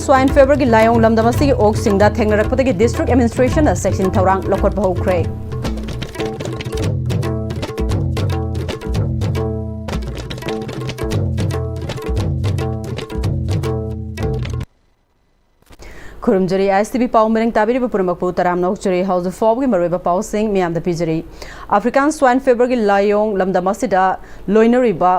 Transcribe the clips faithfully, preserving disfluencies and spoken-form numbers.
Swine feverꯒꯤ ꯂꯥꯏꯑꯣꯡ ꯂꯝꯗꯝ ꯑꯁꯤꯒꯤ ꯑꯣꯛꯁꯤꯡꯗ ꯊꯦꯡꯅꯔꯛꯄꯗꯒꯤ district administrationꯅ ꯆꯦꯛꯁꯤꯟ ꯊꯧꯔꯥꯡ ꯂꯧꯈꯠꯄ ꯍꯧꯈ꯭ꯔꯦ꯫ ꯈꯨꯔꯨꯝꯖꯔꯤ, ISTV ꯄꯥꯎ ꯃꯤꯔꯦꯡ ꯇꯥꯕꯤꯔꯤꯕ ꯄꯨꯝꯅꯃꯛꯄꯨ ꯇꯔꯥꯝꯅ ꯑꯣꯛꯆꯔꯤ꯫ ꯍꯧꯖꯤꯛ ꯐꯥꯎꯕꯒꯤ ꯃꯔꯨꯑꯣꯏꯕ ꯄꯥꯎꯁꯤꯡ ꯃꯤꯌꯥꯝꯗ ꯄꯤꯖꯔꯤ꯫ African Swine Feverꯒꯤ ꯂꯥꯏꯑꯣꯡ ꯂꯝꯗꯝ ꯑꯁꯤꯗ ꯂꯣꯏꯅꯔꯤꯕ,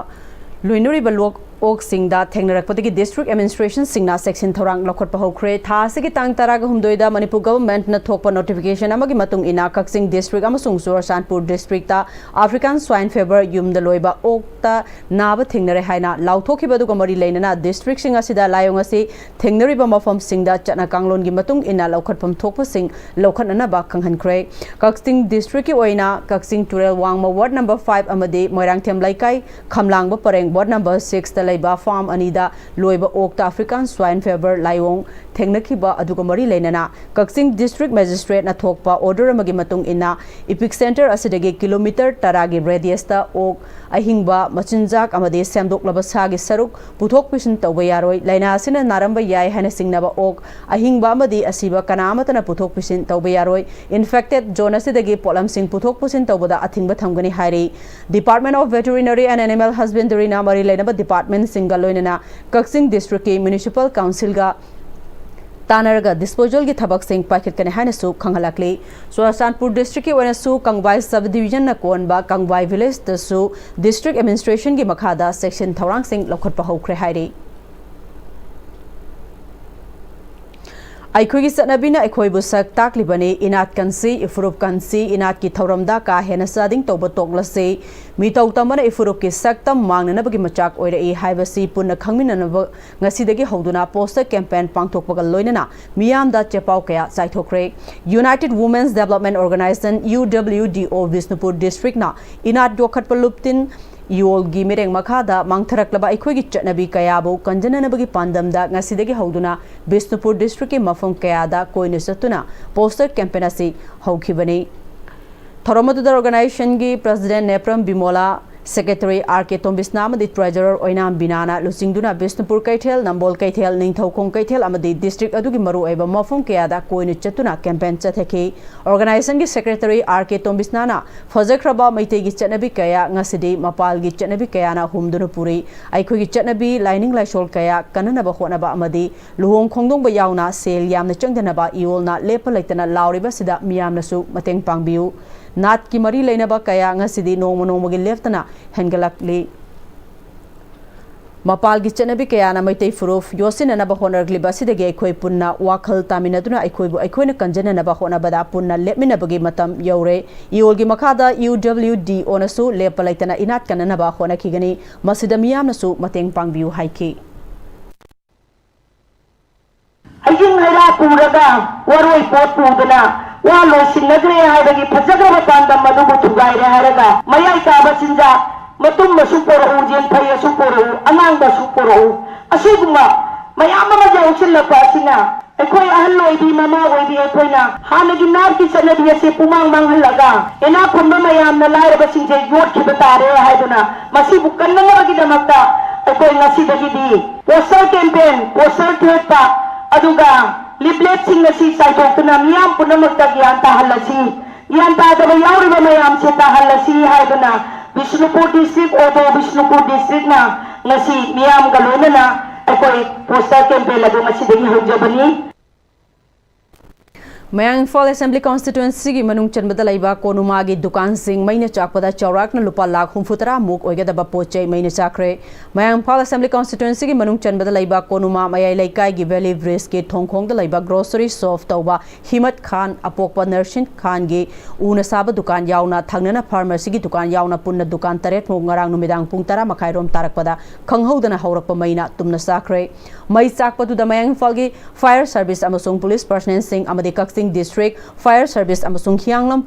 ꯂꯣꯏꯅꯔꯤꯕ ꯂꯣꯛ ꯑꯣꯛꯁꯤꯡꯗ ꯊꯦꯡꯅꯔꯛꯄꯗꯒꯤ district administrationꯁꯤꯡꯅ ꯆꯦꯛꯁꯤꯟ ꯊꯧꯔꯥꯡ ꯂꯧꯈꯠꯄ ꯍꯧꯈ꯭ꯔꯦ꯫ ꯊꯥ ꯑꯁꯤꯒꯤ ꯇꯥꯡ ꯇꯔꯥꯒ ꯍꯨꯝꯗꯣꯏꯗ ꯃꯅꯤꯄꯨꯔ governmentꯅ ꯊꯣꯛꯄ notification ꯑꯃꯒꯤ ꯃꯇꯨꯡ ꯏꯟꯅ ꯀꯛꯆꯤꯡ district ꯑꯃꯁꯨꯡ ꯆꯨꯔꯆꯥꯟꯄꯨꯔ districtꯇ African Swine Fever ꯌꯨꯝꯗ ꯂꯣꯏꯕ ꯑꯣꯛꯇ ꯅꯥꯕ ꯊꯦꯡꯅꯔꯦ ꯍꯥꯏꯅ ꯂꯥꯎꯊꯣꯛꯈꯤꯕ ꯑꯗꯨꯒ ꯃꯔꯤ ꯂꯩꯅꯅ districtꯁꯤꯡ ꯑꯁꯤꯗ ꯂꯥꯏꯑꯣꯡ ꯑꯁꯤ ꯊꯦꯡꯅꯔꯤꯕ ꯃꯐꯝꯁꯤꯡꯗ ꯆꯠꯅ ꯀꯥꯡꯂꯣꯟꯒꯤ ꯃꯇꯨꯡ ꯏꯟꯅ ꯂꯧꯈꯠꯐꯝ ꯊꯣꯛꯄꯁꯤꯡ ꯂꯧꯈꯠꯅꯅꯕ ꯈꯪꯍꯟꯈ꯭ꯔꯦ꯫ ꯀꯛꯆꯤꯡ districtꯀꯤ ꯑꯣꯏꯅ ꯀꯛꯆꯤꯡ ꯇꯨꯔꯦꯜ ꯋꯥꯡꯃ ward number five ꯑꯃꯗꯤ ꯃꯣꯏꯔꯥꯡꯊꯦꯝ ꯂꯩꯀꯥꯏ ꯈꯝꯂꯥꯡꯕ ꯄꯔꯦꯡ ward number sixꯇ ꯂꯩꯕ farm ꯑꯅꯤꯗ ꯂꯣꯏꯕ ꯑꯣꯛꯇ African Swine Fever ꯂꯥꯏꯑꯣꯡ ꯊꯦꯡꯅꯈꯤꯕ ꯑꯗꯨꯒ ꯃꯔꯤ ꯂꯩꯅꯅ ꯀꯛꯆꯤꯡ district magistrateꯅ ꯊꯣꯛꯄ order ꯑꯃꯒꯤ ꯃꯇꯨꯡ ꯏꯟꯅ epicentre ꯑꯁꯤꯗꯒꯤ kilometre ꯇꯔꯥꯒꯤ radiusꯇ ꯑꯣꯛ ꯑꯍꯤꯡꯕ ꯃꯆꯤꯟꯖꯥꯛ ꯑꯃꯗꯤ ꯁꯦꯝꯗꯣꯛꯂꯕ ꯁꯥꯒꯤ ꯁꯔꯨꯛ ꯄꯨꯊꯣꯛ ꯄꯨꯁꯤꯟ ꯇꯧꯕ ꯌꯥꯔꯣꯏ꯫ ꯂꯥꯏꯅꯥ ꯑꯁꯤꯅ ꯅꯥꯔꯝꯕ ꯌꯥꯏ ꯍꯥꯏꯅ ꯆꯤꯡꯅꯕ ꯑꯣꯛ ꯑꯍꯤꯡꯕ ꯑꯃꯗꯤ ꯑꯁꯤꯕ ꯀꯅꯥ ꯑꯃꯠꯇꯅ ꯄꯨꯊꯣꯛ ꯄꯨꯁꯤꯟ ꯇꯧꯕ ꯌꯥꯔꯣꯏ꯫ Infected zone ꯑꯁꯤꯗꯒꯤ ꯄꯣꯠꯂꯝꯁꯤꯡ ꯄꯨꯊꯣꯛ ꯄꯨꯁꯤꯟ ꯇꯧꯕꯗ ꯑꯊꯤꯡꯕ ꯊꯝꯒꯅꯤ ꯍꯥꯏꯔꯤ꯫ Department of Veterinary and Animal Husbandryꯅ ꯃꯔꯤ ꯂꯩꯅꯕ departmentꯁꯤꯡꯒ ꯂꯣꯏꯅꯅ ꯀꯛꯆꯤꯡ districtꯀꯤ municipal councilꯒ ꯇꯥꯟꯅꯔꯒ disposalꯒꯤ ꯊꯕꯛꯁꯤꯡ ꯄꯥꯏꯈꯠꯀꯅꯤ ꯍꯥꯏꯅꯁꯨ ꯈꯪꯍꯜꯂꯛꯂꯤ꯫ ꯆꯨꯔꯆꯥꯟꯄꯨꯔ districtꯀꯤ ꯑꯣꯏꯅꯁꯨ ꯀꯪꯕꯥꯏ subdivisionꯅ ꯀꯣꯟꯕ ꯀꯪꯕꯥꯏ villageꯇꯁꯨ district administrationꯒꯤ ꯃꯈꯥꯗ ꯆꯦꯛꯁꯤꯟ ꯊꯧꯔꯥꯡꯁꯤꯡ ꯂꯧꯈꯠꯄ ꯍꯧꯈ꯭ꯔꯦ ꯍꯥꯏꯔꯤ꯫ ꯑꯩꯈꯣꯏꯒꯤ ꯆꯠꯅꯕꯤꯅ ꯑꯩꯈꯣꯏꯕꯨ ꯁꯛ ꯇꯥꯛꯂꯤꯕꯅꯤ꯫ ꯏꯅꯥꯠ ꯀꯟꯁꯤ, ꯏꯐꯨꯔꯨꯞ ꯀꯟꯁꯤ, ꯏꯅꯥꯠꯀꯤ ꯊꯧꯔꯝꯗ ꯀꯥ ꯍꯦꯟꯅ ꯆꯥꯗꯤꯡ ꯇꯧꯕ ꯇꯣꯛꯂꯁꯤ꯫ ꯃꯤꯇꯧ ꯇꯝꯕꯅ ꯏꯐꯨꯔꯨꯞꯀꯤ ꯁꯛꯇꯝ ꯃꯥꯡꯅꯅꯕꯒꯤ ꯃꯆꯥꯛ ꯑꯣꯏꯔꯛꯏ ꯍꯥꯏꯕꯁꯤ ꯄꯨꯟꯅ ꯈꯪꯃꯤꯟꯅꯅꯕ ꯉꯁꯤꯗꯒꯤ ꯍꯧꯗꯨꯅ poster campaign ꯄꯥꯡꯊꯣꯛꯄꯒ ꯂꯣꯏꯅꯅ ꯃꯤꯌꯥꯝꯗ ꯆꯦꯄꯥꯎ ꯀꯌꯥ ꯆꯥꯏꯊꯣꯛꯈ꯭ꯔꯦ꯫ United Women's Development Organisation, UWDO, Bishnupur districtꯅ ꯏꯅꯥꯠ ꯌꯣꯛꯈꯠꯄ ꯂꯨꯞꯇꯤꯟ ꯌꯣꯜꯒꯤ ꯃꯤꯠꯌꯦꯡ ꯃꯈꯥꯗ ꯃꯥꯡꯊꯔꯛꯂꯕ ꯑꯩꯈꯣꯏꯒꯤ ꯆꯠꯅꯕꯤ ꯀꯌꯥꯕꯨ ꯀꯟꯖꯅꯅꯕꯒꯤ ꯄꯥꯟꯗꯝꯗ ꯉꯁꯤꯗꯒꯤ ꯍꯧꯗꯨꯅ ꯕꯤꯁꯅꯨꯄꯨꯔ districtꯀꯤ ꯃꯐꯝ ꯀꯌꯥꯗ ꯀꯣꯏꯅ ꯆꯠꯇꯨꯅ poster campaign ꯑꯁꯤ ꯍꯧꯈꯤꯕꯅꯤ꯫ ꯊꯧꯔꯝ ꯑꯗꯨꯗ organizationꯒꯤ president ꯅꯦꯄ꯭ꯔꯝ ꯕꯤꯃꯣꯂꯥ, Secretary R K ꯇꯣꯝꯕꯤꯁꯅꯥ ꯑꯃꯗꯤ Treasurer ꯑꯣꯏꯅꯥꯝ ꯕꯤꯅꯥꯅ ꯂꯨꯆꯤꯡꯗꯨꯅ ꯕꯤꯁꯅꯨꯄꯨꯔ ꯀꯩꯊꯦꯜ, ꯅꯝꯕꯣꯜ ꯀꯩꯊꯦꯜ, ꯅꯤꯡꯊꯧꯈꯣꯡ ꯀꯩꯊꯦꯜ ꯑꯃꯗꯤ district ꯑꯗꯨꯒꯤ ꯃꯔꯨꯑꯣꯏꯕ ꯃꯐꯝ ꯀꯌꯥꯗ ꯀꯣꯏꯅ ꯆꯠꯇꯨꯅ campaign ꯆꯠꯊꯈꯤ꯫ Organizationꯒꯤ Secretary R K ꯇꯣꯝꯕꯤꯁꯅꯥꯅ ꯐꯖꯈ꯭ꯔꯕ ꯃꯩꯇꯩꯒꯤ ꯆꯠꯅꯕꯤ ꯀꯌꯥ ꯉꯁꯤꯗꯤ ꯃꯄꯥꯜꯒꯤ ꯆꯠꯅꯕꯤ ꯀꯌꯥꯅ ꯍꯨꯝꯗꯨꯅ ꯄꯨꯔꯤ꯫ ꯑꯩꯈꯣꯏꯒꯤ ꯆꯠꯅꯕꯤ, ꯂꯥꯏꯅꯤꯡ ꯂꯥꯏꯁꯣꯜ ꯀꯌꯥ ꯀꯟꯅꯅꯕ ꯍꯣꯠꯅꯕ ꯑꯃꯗꯤ ꯂꯨꯍꯣꯡ ꯈꯣꯡꯗꯣꯡꯕ ꯌꯥꯎꯅ ꯁꯦꯜ ꯌꯥꯝꯅ ꯆꯪꯗꯅꯕ ꯏꯌꯣꯜꯅ ꯂꯦꯞꯄ ꯂꯩꯇꯅ ꯂꯥꯎꯔꯤꯕꯁꯤꯗ ꯃꯤꯌꯥꯝꯅꯁꯨ ꯃꯇꯦꯡ ꯄꯥꯡꯕꯤꯌꯨ꯫ ꯅꯥꯠꯀꯤ ꯃꯔꯤ ꯂꯩꯅꯕ ꯀꯌꯥ ꯉꯁꯤꯗꯤ ꯅꯣꯡꯃ ꯅꯣꯡꯃꯒꯤ ꯂꯦꯞꯇꯅ ꯍꯦꯟꯒꯠꯂꯛꯂꯤ꯫ ꯃꯄꯥꯜꯒꯤ ꯆꯠꯅꯕꯤ ꯀꯌꯥꯅ ꯃꯩꯇꯩ ꯐꯨꯔꯨꯞ ꯌꯣꯠꯁꯤꯟꯅꯅꯕ ꯍꯣꯠꯅꯔꯛꯂꯤꯕ ꯑꯁꯤꯗꯒꯤ ꯑꯩꯈꯣꯏ ꯄꯨꯟꯅ ꯋꯥꯈꯜ ꯇꯥꯃꯤꯟꯅꯗꯨꯅ ꯑꯩꯈꯣꯏꯕꯨ ꯑꯩꯈꯣꯏꯅ ꯀꯟꯖꯅꯅꯕ ꯍꯣꯠꯅꯕꯗ ꯄꯨꯟꯅ ꯂꯦꯞꯃꯤꯟꯅꯕꯒꯤ ꯃꯇꯝ ꯌꯧꯔꯦ꯫ ꯏꯌꯣꯜꯒꯤ ꯃꯈꯥꯗ UWDOꯅꯁꯨ ꯂꯦꯞꯄ ꯂꯩꯇꯅ ꯏꯅꯥꯠ ꯀꯟꯅꯅꯕ ꯍꯣꯠꯅꯈꯤꯒꯅꯤ꯫ ꯃꯁꯤꯗ ꯃꯤꯌꯥꯝꯅꯁꯨ ꯃꯇꯦꯡ ꯄꯥꯡꯕꯤꯌꯨ ꯍꯥꯏꯈꯤ꯫ ꯍꯩꯖꯤꯡ ꯍꯩꯔꯥ ꯄꯨꯔꯒ ꯋꯥꯔꯣꯏ ꯄꯣꯠ ꯄꯨꯗꯅ ꯋꯥ ꯂꯣꯏꯁꯤꯟꯅꯈ꯭ꯔꯦ ꯍꯥꯏꯕꯒꯤ ꯐꯖꯈ꯭ꯔꯕ ꯄꯥꯟꯗꯝ ꯑꯗꯨꯕꯨ ꯊꯨꯒꯥꯏꯔꯦ ꯍꯥꯏꯔꯒ ꯃꯌꯥꯏ ꯀꯥꯕ ꯆꯤꯟꯖꯥꯛ, ꯃꯇꯨꯝ ꯑꯁꯨꯛ ꯄꯣꯔꯛꯎ, ꯌꯦꯟꯐꯩ ꯑꯁꯨꯛ ꯄꯣꯔꯛꯎ, ꯑꯉꯥꯡꯕ ꯑꯁꯨꯛ ꯄꯣꯔꯛꯎ, ꯑꯁꯤꯒꯨꯝꯕ ꯃꯌꯥꯝ ꯑꯃ ꯌꯥꯎꯁꯤꯜꯂꯛꯄ ꯑꯁꯤꯅ ꯑꯩꯈꯣꯏ ꯑꯍꯜ ꯑꯣꯏꯕꯤ, ꯃꯃꯥ ꯑꯣꯏꯕꯤ ꯑꯩꯈꯣꯏꯅ ꯍꯥꯟꯅꯒꯤ ꯅꯥꯠꯀꯤ ꯆꯠꯅꯕꯤ ꯑꯁꯤ ꯄꯨꯃꯥꯡ ꯃꯥꯡꯍꯜꯂꯒ ꯏꯅꯥꯛ ꯈꯨꯟꯕ ꯃꯌꯥꯝꯅ ꯂꯥꯏꯔꯕꯁꯤꯡꯁꯦ ꯌꯣꯠꯈꯤꯕ ꯇꯥꯔꯦ ꯍꯥꯏꯗꯨꯅ ꯃꯁꯤꯕꯨ ꯀꯟꯅꯅꯕꯒꯤꯗꯃꯛꯇ ꯑꯩꯈꯣꯏ ꯉꯁꯤꯗꯒꯤꯗꯤ poster campaign, poster ꯊꯦꯠꯄ, ꯑꯗꯨꯒ leafletꯁꯤꯡ ꯑꯁꯤ ꯆꯥꯏꯊꯣꯛꯇꯨꯅ ꯃꯤꯌꯥꯝ ꯄꯨꯝꯅꯃꯛꯇ ꯒ꯭ꯌꯥꯟ ꯇꯥꯍꯜꯂꯁꯤ꯫ ꯒ꯭ꯌꯥꯟ ꯇꯥꯗꯕ ꯌꯥꯎꯔꯤꯕ ꯃꯌꯥꯝꯁꯦ ꯇꯥꯍꯜꯂꯁꯤ ꯍꯥꯏꯗꯨꯅ ꯕꯤꯁꯅꯨꯄꯨꯔ district, ꯑꯣꯕꯣ ꯕꯤꯁꯅꯨꯄꯨꯔ districtꯅ ꯉꯁꯤ ꯃꯤꯌꯥꯝꯒ ꯂꯣꯏꯅꯅ ꯑꯩꯈꯣꯏ poster campaign ꯑꯗꯨ ꯉꯁꯤꯗꯒꯤ ꯍꯧꯖꯕꯅꯤ꯫ ꯃꯌꯥꯡ ꯏꯝꯐꯥꯜ Assembly Constituencyꯒꯤ ꯃꯅꯨꯡ ꯆꯟꯕꯗ ꯂꯩꯕ ꯀꯣꯅꯨꯃꯥꯒꯤ ꯗꯨꯀꯥꯟꯁꯤꯡ ꯃꯩꯅ ꯆꯥꯛꯄꯗ ꯆꯥꯎꯔꯥꯛꯅ ꯂꯨꯄꯥ ꯂꯥꯈ ꯍꯨꯝꯐꯨ ꯇꯔꯥ ꯃꯨꯛ ꯑꯣꯏꯒꯗꯕ ꯄꯣꯠ ꯆꯩ ꯃꯩꯅ ꯆꯥꯛꯈ꯭ꯔꯦ꯫ ꯃꯌꯥꯡ ꯏꯝꯐꯥꯜ Assembly Constituencyꯒꯤ ꯃꯅꯨꯡ ꯆꯟꯕꯗ ꯂꯩꯕ ꯀꯣꯅꯨꯃꯥ ꯃꯌꯥꯏ ꯂꯩꯀꯥꯏꯒꯤ Valley Bridgeꯀꯤ ꯊꯣꯡꯈꯣꯡꯗ ꯂꯩꯕ grocery shop ꯇꯧꯕ ꯍꯤꯃꯠ ꯈꯥꯟ, ꯑꯄꯣꯛꯄ ꯅꯔꯁꯤꯟ ꯈꯥꯟꯒꯤ ꯎꯅ ꯁꯥꯕ ꯗꯨꯀꯥꯟ ꯌꯥꯎꯅ ꯊꯪꯅꯅ pharmacyꯒꯤ ꯗꯨꯀꯥꯟ ꯌꯥꯎꯅ ꯄꯨꯟꯅ ꯗꯨꯀꯥꯟ ꯇꯔꯦꯠ ꯃꯨꯛ ꯉꯔꯥꯡ ꯅꯨꯃꯤꯗꯥꯡ ꯄꯨꯡ ꯇꯔꯥ ꯃꯈꯥꯏꯔꯣꯝ ꯇꯥꯔꯛꯄꯗ ꯈꯪꯍꯧꯗꯅ ꯍꯧꯔꯛꯄ ꯃꯩꯅ ꯇꯨꯝꯅ ꯆꯥꯛꯈ꯭ꯔꯦ꯫ ꯃꯩ ꯆꯥꯛꯄꯗꯨꯗ ꯃꯌꯥꯡ ꯏꯝꯐꯥꯜꯒꯤ fire service ꯑꯃꯁꯨꯡ police personnelꯁꯤꯡ ꯑꯃꯗꯤ ꯀꯛꯆꯤꯡ district fire service ꯑꯃꯁꯨꯡ ꯍꯤꯌꯥꯡꯂꯝ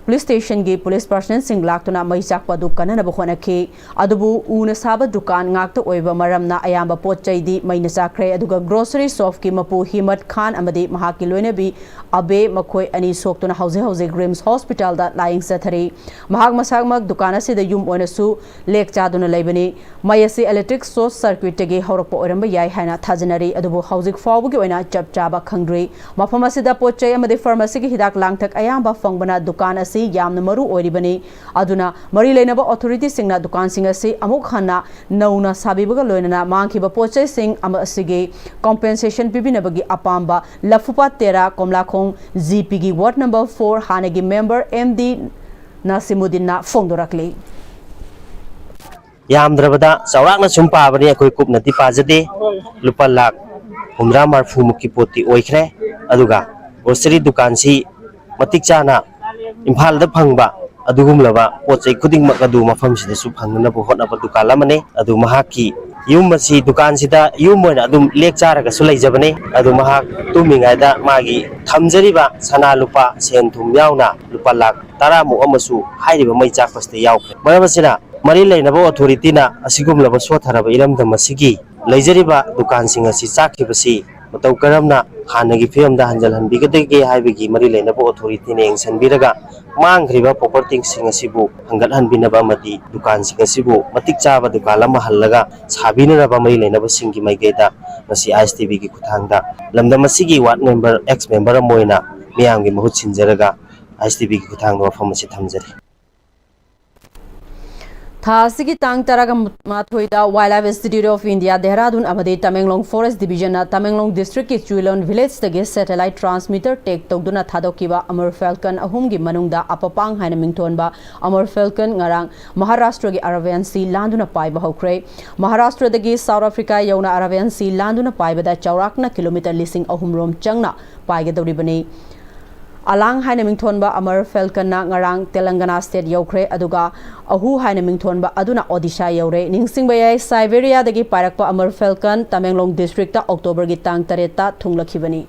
ꯄꯨꯂꯤꯁ ꯁ꯭ꯇꯦꯁꯟꯒꯤ ꯄꯨꯂꯤꯁ ꯄꯥꯔꯁꯅꯦꯜꯁꯤꯡ ꯂꯥꯛꯇꯨꯅ ꯃꯩ ꯆꯥꯛꯄ ꯑꯗꯨ ꯀꯟꯅꯅꯕ ꯍꯣꯠꯅꯈꯤ꯫ ꯑꯗꯨꯕꯨ ꯎꯅ ꯁꯥꯕ ꯗꯨꯀꯥꯟ ꯉꯥꯛꯇ ꯑꯣꯏꯕ ꯃꯔꯝꯅ ꯑꯌꯥꯝꯕ ꯄꯣꯠ ꯆꯩꯗꯤ ꯃꯩꯅ ꯆꯥꯛꯈ꯭ꯔꯦ꯫ ꯑꯗꯨꯒ ꯒ꯭ꯔꯣꯁꯔꯤ ꯁꯣꯞꯀꯤ ꯃꯄꯨ ꯍꯤꯃꯠ ꯈꯥꯟ ꯑꯃꯗꯤ ꯃꯍꯥꯛꯀꯤ ꯂꯣꯏꯅꯕꯤ ꯑꯕꯦ, ꯃꯈꯣꯏ ꯑꯅꯤ ꯁꯣꯛꯇꯨꯅ ꯍꯧꯖꯤꯛ ꯍꯧꯖꯤꯛ ꯔꯤꯝꯁ ꯍꯣꯁꯄꯤꯇꯥꯜꯗ ꯂꯥꯌꯦꯡ ꯆꯠꯊꯔꯤ꯫ ꯃꯍꯥꯛ ꯃꯁꯥꯃꯛ ꯗꯨꯀꯥꯟ ꯑꯁꯤꯗ ꯌꯨꯝ ꯑꯣꯏꯅꯁꯨ ꯂꯦꯛ ꯆꯥꯗꯨꯅ ꯂꯩꯕꯅꯤ꯫ ꯃꯩ ꯑꯁꯤ ꯏꯂꯦꯛꯇ꯭ꯔꯤꯛ ꯁꯣꯔꯠ ꯁꯔꯀ꯭ꯌꯨꯠꯇꯒꯤ ꯍꯧꯔꯛꯄ ꯑꯣꯏꯔꯝꯕ ꯌꯥꯏ ꯍꯥꯏꯅ ꯊꯥꯖꯅꯔꯤ, ꯑꯗꯨꯕꯨ ꯍꯧꯖꯤꯛ ꯐꯥꯎꯕꯒꯤ ꯑꯣꯏꯅ ꯆꯞ ꯆꯥꯕ ꯈꯪꯗ꯭ꯔꯤ꯫ ꯃꯐꯝ ꯑꯁꯤꯗ ꯄꯣꯠ ꯆꯩ ꯑꯃꯗꯤ ꯐꯥꯔꯃꯥꯁꯤꯒꯤ ꯍꯤꯗꯥꯛ ꯂꯥꯡꯊꯛ ꯑꯌꯥꯝꯕ ꯐꯪꯕꯅ ꯗꯨꯀꯥꯟ ꯑꯁꯤ ꯌꯥꯝꯅ ꯃꯔꯨ ꯑꯣꯏꯔꯤꯕꯅꯤ꯫ ꯑꯗꯨꯅ ꯃꯔꯤ ꯂꯩꯅꯕ ꯑꯣꯊꯣꯔꯤꯇꯤꯁꯤꯡꯅ ꯗꯨꯀꯥꯟꯁꯤꯡ ꯑꯁꯤ ꯑꯃꯨꯛ ꯍꯟꯅ ꯅꯧꯅ ꯁꯥꯕꯤꯕꯒ ꯂꯣꯏꯅꯅ ꯃꯥꯡꯈꯤꯕ ꯄꯣꯠ ꯆꯩꯁꯤꯡ ꯑꯃ ꯑꯁꯤꯒꯤ ꯀꯣꯝꯄꯦꯟꯁꯦꯁꯟ ꯄꯤꯕꯤꯅꯕꯒꯤ ꯑꯄꯥꯝꯕ ꯂꯐꯨꯄꯥꯠ ꯇꯦꯔꯥ, ꯀꯣꯝꯂꯥꯈꯣꯡ ꯖꯤ ꯄꯤꯒꯤ ꯋꯥꯔꯗ ꯅꯝꯕꯔ ꯐꯣꯔ ꯍꯥꯟꯅꯒꯤ ꯃꯦꯝꯕꯔ ꯑꯦꯝ ꯗꯤ ꯅꯥꯁꯤꯃꯨꯗꯤꯟꯅ ꯐꯣꯡꯗꯣꯔꯛꯂꯤ꯫ ꯌꯥꯝꯗ꯭ꯔꯕꯗ ꯆꯥꯎꯔꯥꯛꯅ ꯁꯨꯝ ꯄꯥꯕꯅꯤ, ꯑꯩꯈꯣꯏ ꯀꯨꯞꯅꯗꯤ ꯄꯥꯖꯗꯦ, ꯂꯨꯄꯥ ꯂꯥꯈ ꯍꯨꯝꯗ꯭ꯔꯥ ꯃꯔꯐꯨ ꯃꯨꯛꯀꯤ ꯄꯣꯠꯇꯤ ꯑꯣꯏꯈ꯭ꯔꯦ꯫ ꯑꯗꯨꯒ ꯒ꯭ꯔꯣꯁꯔꯤ ꯗꯨꯀꯥꯟꯁꯤ ꯃꯇꯤꯛ ꯆꯥꯅ ꯏꯝꯐꯥꯜꯗ ꯐꯪꯕ ꯑꯗꯨꯒꯨꯝꯂꯕ ꯄꯣꯠ ꯆꯩ ꯈꯨꯗꯤꯡꯃꯛ ꯑꯗꯨ ꯃꯐꯝꯁꯤꯗꯁꯨ ꯐꯪꯅꯅꯕ ꯍꯣꯠꯅꯕ ꯗꯨꯀꯥꯟ ꯑꯃꯅꯤ꯫ ꯑꯗꯨ ꯃꯍꯥꯛꯀꯤ ꯌꯨꯝ ꯑꯁꯤ ꯗꯨꯀꯥꯟꯁꯤꯗ ꯌꯨꯝ ꯑꯣꯏꯅ ꯑꯗꯨꯝ ꯂꯦꯛ ꯆꯥꯔꯒꯁꯨ ꯂꯩꯖꯕꯅꯤ꯫ ꯑꯗꯨ ꯃꯍꯥꯛ ꯇꯨꯝꯃꯤꯉꯩꯗ ꯃꯥꯒꯤ ꯊꯝꯖꯔꯤꯕ ꯁꯅꯥ ꯂꯨꯄꯥ ꯁꯦꯟ ꯊꯨꯝ ꯌꯥꯎꯅ ꯂꯨꯄꯥ ꯂꯥꯈ ꯇꯔꯥꯃꯨꯛ ꯑꯃꯁꯨ ꯍꯥꯏꯔꯤꯕ ꯃꯩ ꯆꯥꯛꯄꯁꯤꯗ ꯌꯥꯎꯈ꯭ꯔꯦ꯫ ꯃꯔꯝ ꯑꯁꯤꯅ ꯃꯔꯤ ꯂꯩꯅꯕ ꯑꯣꯊꯣꯔꯤꯇꯤꯅ ꯑꯁꯤꯒꯨꯝꯂꯕ ꯁꯣꯠꯊꯔꯕ ꯏꯔꯝꯗꯝ ꯑꯁꯤꯒꯤ ꯂꯩꯖꯔꯤꯕ ꯗꯨꯀꯥꯟꯁꯤꯡ ꯑꯁꯤ ꯆꯥꯛꯈꯤꯕꯁꯤ ꯃꯇꯧ ꯀꯔꯝꯅ ꯍꯥꯟꯅꯒꯤ ꯐꯤꯕꯝꯗ ꯍꯟꯖꯤꯜꯍꯟꯕꯤꯒꯗꯒꯦ ꯍꯥꯏꯕꯒꯤ ꯃꯔꯤ ꯂꯩꯅꯕ ꯑꯣꯊꯣꯔꯤꯇꯤꯅ ꯌꯦꯡꯁꯤꯟꯕꯤꯔꯒ ꯃꯥꯡꯈ꯭ꯔꯤꯕ ꯄ꯭ꯔꯣꯄꯔꯇꯤꯁꯤꯡ ꯑꯁꯤꯕꯨ ꯍꯟꯒꯠꯍꯟꯕꯤꯅꯕ ꯑꯃꯗꯤ ꯗꯨꯀꯥꯟꯁꯤꯡ ꯑꯁꯤꯕꯨ ꯃꯇꯤꯛ ꯆꯥꯕ ꯗꯨꯀꯥꯟ ꯑꯃ ꯍꯜꯂꯒ ꯁꯥꯕꯤꯅꯅꯕ ꯃꯔꯤ ꯂꯩꯅꯕꯁꯤꯡꯒꯤ ꯃꯥꯏꯀꯩꯗ ꯉꯁꯤ ꯑꯥꯏ ꯑꯦꯁ ꯇꯤ ꯚꯤꯒꯤ ꯈꯨꯠꯊꯥꯡꯗ ꯂꯝꯗꯝ ꯑꯁꯤꯒꯤ ꯋꯥꯔꯗ ꯃꯦꯝꯕꯔ, ꯑꯦꯛꯁ ꯃꯦꯝꯕꯔ ꯑꯃ ꯑꯣꯏꯅ ꯃꯤꯌꯥꯝꯒꯤ ꯃꯍꯨꯠ ꯁꯤꯟꯖꯔꯒ ꯑꯥꯏ ꯑꯦꯁ ꯇꯤ ꯚꯤꯒꯤ ꯈꯨꯠꯊꯥꯡꯗ ꯋꯥꯐꯝ ꯑꯁꯤ ꯊꯝꯖꯔꯤ꯫ ꯊꯥ ꯑꯁꯤꯒꯤ ꯇꯥꯡ ꯇꯔꯥꯃꯥꯊꯣꯏꯗ Wildlife Institute of India, Dehradun ꯑꯃꯗꯤ ꯇꯃꯦꯡꯂꯣꯡ ꯐꯣꯔꯦꯁ ꯗꯤꯕꯤꯖꯟꯅ ꯇꯃꯦꯡꯂꯣꯡ ꯗꯤꯁꯇ꯭ꯔꯤꯛꯀꯤ ꯆꯨꯏꯂꯣꯟ ꯚꯤꯂꯦꯖꯇꯒꯤ ꯁꯦꯇꯦꯂꯥꯏꯠ ꯇ꯭ꯔꯥꯟꯁꯃꯤꯇꯔ ꯇꯦꯛ ꯇꯧꯗꯨꯅ ꯊꯥꯗꯣꯛꯈꯤꯕ ꯑꯃꯔ ꯐꯦꯜꯀꯟ ꯑꯍꯨꯝꯒꯤ ꯃꯅꯨꯡꯗ ꯑꯄꯄꯥꯡ ꯍꯥꯏꯅ ꯃꯤꯡꯊꯣꯟꯕ ꯑꯃꯔ ꯐꯦꯜꯀꯟ ꯉꯔꯥꯡ ꯃꯍꯥꯔꯥꯁꯇ꯭ꯔꯒꯤ ꯑꯔꯥꯕꯤꯌꯥꯟ ꯁꯤ ꯂꯥꯟꯗꯨꯅ ꯄꯥꯏꯕ ꯍꯧꯈ꯭ꯔꯦ꯫ ꯃꯍꯥꯔꯥꯁꯇ꯭ꯔꯗꯒꯤ ꯁꯥꯎꯠ ꯑꯐ꯭ꯔꯤꯀꯥ ꯌꯧꯅ ꯑꯔꯥꯕꯤꯌꯥꯟ ꯁꯤ ꯂꯥꯟꯗꯨꯅ ꯄꯥꯏꯕꯗ ꯆꯥꯎꯔꯥꯛꯅ ꯀꯤꯂꯣꯃꯤꯇꯔ ꯂꯤꯁꯤꯡ ꯑꯍꯨꯝ ꯔꯣꯝ ꯆꯪꯅ ꯄꯥꯏꯒꯗꯧꯔꯤꯕꯅꯤ꯫ ꯑꯂꯥꯡ ꯍꯥꯏꯅ ꯃꯤꯡꯊꯣꯟꯕ ꯑꯃꯔ ꯐꯦꯜꯀꯟꯅ ꯉꯔꯥꯡ ꯇꯦꯂꯪꯒꯅꯥ ꯁ꯭ꯇꯦꯠ ꯌꯧꯈ꯭ꯔꯦ, ꯑꯗꯨꯒ ꯑꯍꯨ ꯍꯥꯏꯅ ꯃꯤꯡꯊꯣꯟꯕ ꯑꯗꯨꯅ ꯑꯣꯗꯤꯁꯥ ꯌꯧꯔꯦ꯫ ꯅꯤꯡꯁꯤꯡꯕ ꯌꯥꯏ, ꯁꯥꯏꯕꯦꯔꯤꯌꯥꯗꯒꯤ ꯄꯥꯏꯔꯛꯄ ꯑꯃꯔ ꯐꯦꯜꯀꯟ ꯇꯃꯦꯡꯂꯣꯡ ꯗꯤꯁꯇ꯭ꯔꯤꯛꯇ ꯑꯣꯛꯇꯣꯕꯔꯒꯤ ꯇꯥꯡ ꯇꯔꯦꯠꯇ ꯊꯨꯡꯂꯛꯈꯤꯕꯅꯤ꯫